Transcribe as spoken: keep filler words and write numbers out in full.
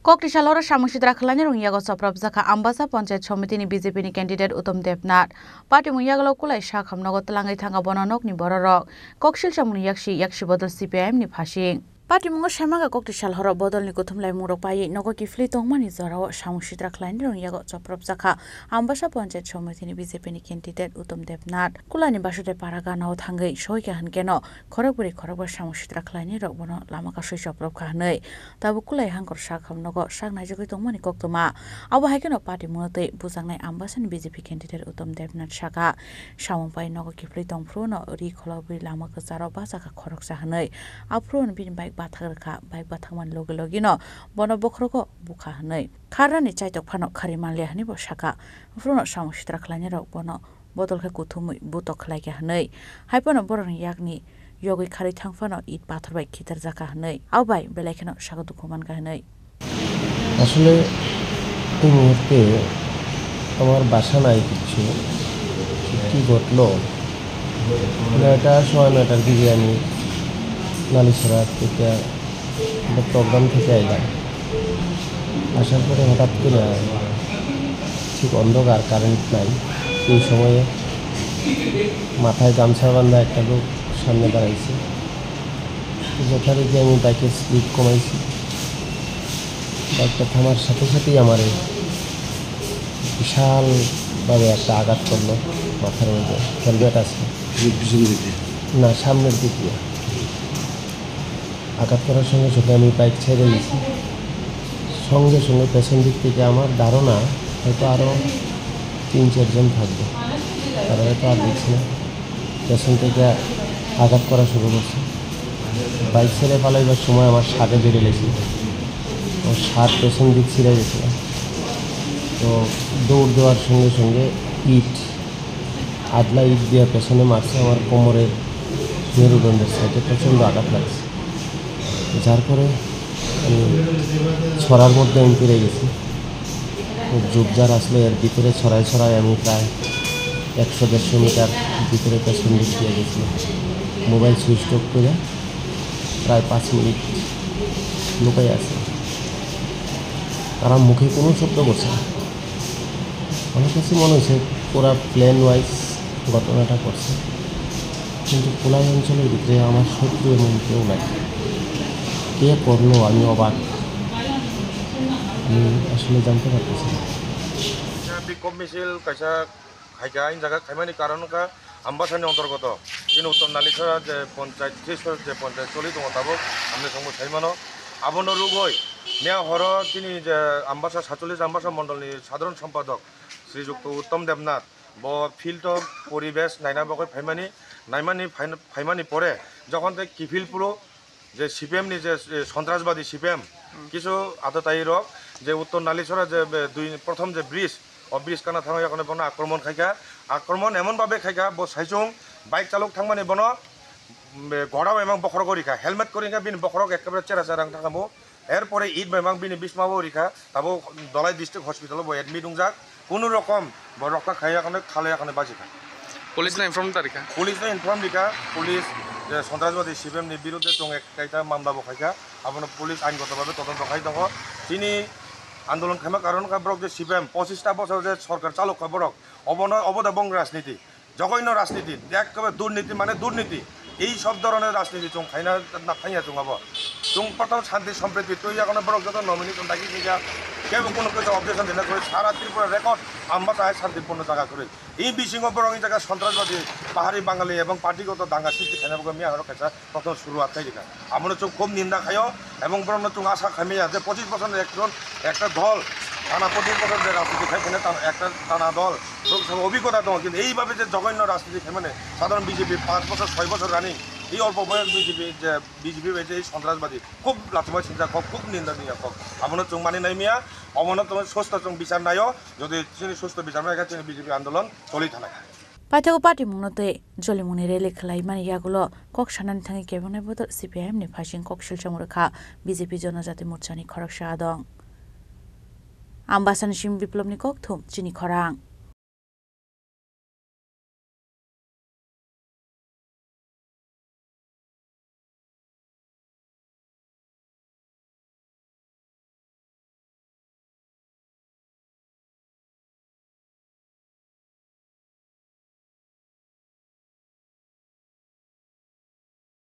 Kokti sal horo samung sitra khlainai rok yago choprop jakha Ambasa Panchayat Somitini B J P ni candidate Uttam Debnath. Patimung yagulo kulai sakham nogo twlangwi thangkha bono nokni bororok. Kok silchamungni yaksi, yaksi bodol C P I M ni phasing. Patimungo saimankha kokti sal horo bodolni kuthum laimungrok paiwi nogo kiphilwi tongmani jorao samung sitra khlainai rok yago choprop jakha Ambasa Panchayat Somitini B J P ni candidate Uttam Debnath. Kulani Basudai para ganao thangwi sohikha hwnkeno khorokbrwi khorokba samung sitra khlainai rok bono lama kasui choprop kha hwnwi. Tabuk kulai hangkor sakham nogo sak naijagwi tongmani koktwma. Abo hai kheno patimungno twi bujaknai Ambasani B J P candidate Uttam Debnath saka, samung pai nogo kiphilwi tongphruno ri kholobwi lama kwcharo bachakha khoroksa hwnwi. Aphruno bini bike bathak rwkha, bike bathakmani logi logino bono bokhorogo bukha hwnwi. Kharnani chaitok phano kharwi manliya hwnwi bo saka. Aphruno samung sitra khlainai rok bono bodol khe kuthumwi butok khlai kha hwnwi. Hai phano borokni yakni yogwi kharwi thang phano it pathor bai khitarjak kha hwnwi. Abo bai belai kheno saka dukhu man kha hwnwi. আসলে এই মুহূর্তে আমার বাসা নাই কিচ্ছু। ঠিক কী ঘটলো? নয়টা, সোয়া নয়টার দিকে আমি নালিছড়া থেকে একটা প্রোগ্রাম থেকে আইলাম। আসার পরে হঠাৎ করে ঠিক অন্ধকার, কারেন্ট নাই। সেই সময়ে মাথায় গামছা বাঁধা একটা লোক সামনে দাঁড়াইছে। যথারীতি আমি বাইকের স্পিড কমাইছি। বাইকটা থামার সাথে সাথেই আমারে বিশালভাবে একটা আঘাত করলো মাথার মধ্যে। হেলমেট আছে। পিছন দিকে? না, সামনের দিক দিয়ে। আঘাত করার সঙ্গে সঙ্গে আমি বাইক ছেড়ে দিয়েছি। সঙ্গে সঙ্গে পেছন দিক থেকে আমার ধারণা হয়তো আরও তিন চারজন থাকবে, তারা হয়তো আর দেখছে না। পেছন থেকে আঘাত করা শুরু করছে। বাইক ছেড়ে পালাইবার সময় আমার শার্টে ধরে লেগেছে, আমার শার্ট পেছন দিক ছিঁড়ে গেছে। তো দৌড় দেওয়ার সঙ্গে সঙ্গে ইট, আদলা ইট দিয়ে পেছনে মারছে আমার কোমরের মেরুদণ্ডের সাইডে প্রচণ্ড আঘাত লাগছে। যার পরে আমি ছড়ার মধ্যে আমি ফিরে গেছি। খুব ঝোপঝাড় আসলে এর ভিতরে ছড়ায় ছড়ায় আমি প্রায় একশো দেড়শো মিটার ভিতরে পেছন দিক দিয়ে গেছি। মোবাইল সুইচ অফ করে প্রায় পাঁচ মিনিট লুকাই আছে। তারা মুখে কোনো শব্দ করছে না। আমার কাছে মনে হচ্ছে ওরা প্ল্যান ওয়াইজ ঘটনাটা করছে, কিন্তু কোলাই অঞ্চলের ভিতরে আমার শত্রু এমন কেউ নাই। কে করলো, আমি অবাক, আমি আসলে জানতে পারতেছি না। বিক্ষোভ মিছিল kaisa khaikha, ang jaga khaimani karon wngkha Ambasani ontorgoto chini Uttor Nalisora je ponchayat, Trisor je ponchayat choli tongo tabuk, amni songbo saimano. Abono rugoi miya horo chini je Ambasa, satchollish Ambasa mondolni sadharon sompadok Srijukto Uttom Debnath, bo field o poribesh naina bagwi phaimani, naimani phai-, phaimani pore jokhon tei kiphil phuru je C P M ni je, eh, sontrasbadi C P M, kisu atatai rok je Uttor Nalisora je, be, dui, prothom je bridge, o bridge kana thangwi yakhwno bono akromon khaikha. Akromon emon babe khaikha, bo saichung bike chalok thangmani bono, mm, be, gora bai mang bokhorok rikha, helmet kwrwi kha, bini bokhorok ekkebare chera chera wng thangkha bo. Erpore it bai mang bini bismao rikha, tabo Dhalai District Hospital o bo admit wngjak. Kunu rokom bo rokta khaiya khone, khalaiya khone bachikha. Police no inform da rikha? Police no inform rikha, police je sontrasbadi C P M ni birudhe chwng ek kaita mamla bo khaikha, abono police aingoto babe todonto khai tongo. Chini andolon khaima karon wngkha borok je C P M, pochista bochor je sorkar chalok kha borok, obono, obo da bong rajniti. Jogoino rajniti, ekkebare durniti mane durniti. Ei sob dhoroner rajniti chwng khaina na thangya chwng abo. Chwng prothom shanti sompriti twi yakono borok joto nomination dagi thangya. Kebo kono kisa objection rina kwrwi sara Tripura record Ambasa hai shantiporno jaga kwrwi. Ei bisingo borok wng jaga sontrasbadi, pahari Bangali ebong partygoto danga sristi khaina bagwi miya horo kaisa Prothom suruat khai rikha. Abono chwng khub ninda khaio, ebong borokno chwng asa khaimaya je pochis bochorni ekjon, ekta dol, tana pochis bochor je rajniti khai phano tana, ekta tana dol, borok sabo obhigota tongo, kintu eibabe je joghonyo rajniti khaimani, sadharon B J P panch bochor, soi bochor running, ei olpo boyos B J P je B J P bai je ei sontrasbadi, khub lachimai sinjak kok, khub nindaniya kok. Abono chwng mani naimaya, obono chwng susto chwng bichar naio, jodi chini susto bichar nai khe chini B J P andolon choli thanai. Paithakgo patimungno tei jolimungni rally khwlaimani yagulo kok sanani thangwi kebengnaibodol C P I M ni phaising kok silcham rwkha B J P Jonojati Morchani khoroksa adong. Ambasani simi Biplobni kokthum chini khorang.